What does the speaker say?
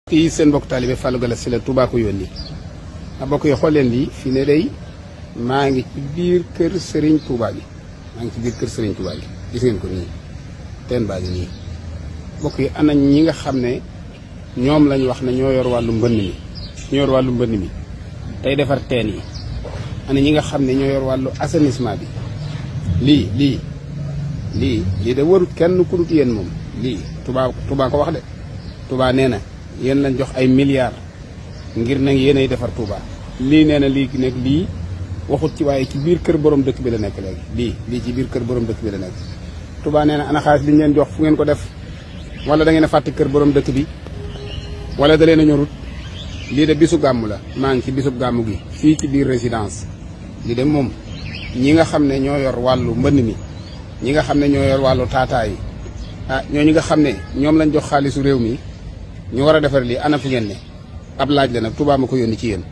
kii seen mbokk taalibe Fallou Galass Sylla Touba ko yónni a bokk yi xool leen lii fi ne day maa ngi ci biir kër Serigne Touba gi gis ngeen ko nii teen baa ngi nii bokk yi ana ñi nga xam ne ñoom lañ wax ne ñoo yor wàllu mbënn mi tey defar teen yi ana ñi nga xam ne ñoo yor wàllu assainissement bi lii de warut kenn ku dut yéen moom lii Touba ko wax de Touba nee na yéen lañ jox ay milliards ngir nag yéenay defar Touba lii nee na lii waxut ci waaye ci biir kër borom dëkk bi la nekk léegi lii ci biir kër borom dëkk bi la nekk Touba nee na ana xaalis li ñu leen jox fu ngeen ko def wala da ngeen a fàtte kër borom dëkk bi wala da leen a ñorut lii de bisu gàmmu la maa ngi ci bisub gàmmu gi fii ci biir résidence lii de moom ñi nga xam ne ñoo yor wàllu mbënn mi ñi nga xam ne ñoo yor wàllu taataa yi ñooñu nga xam ne ñoom lañ jox xaalisu réew mi ñu war a defar lii ana fu ngeen ne ab laaj la nag Touba ma ko yónni ci yéen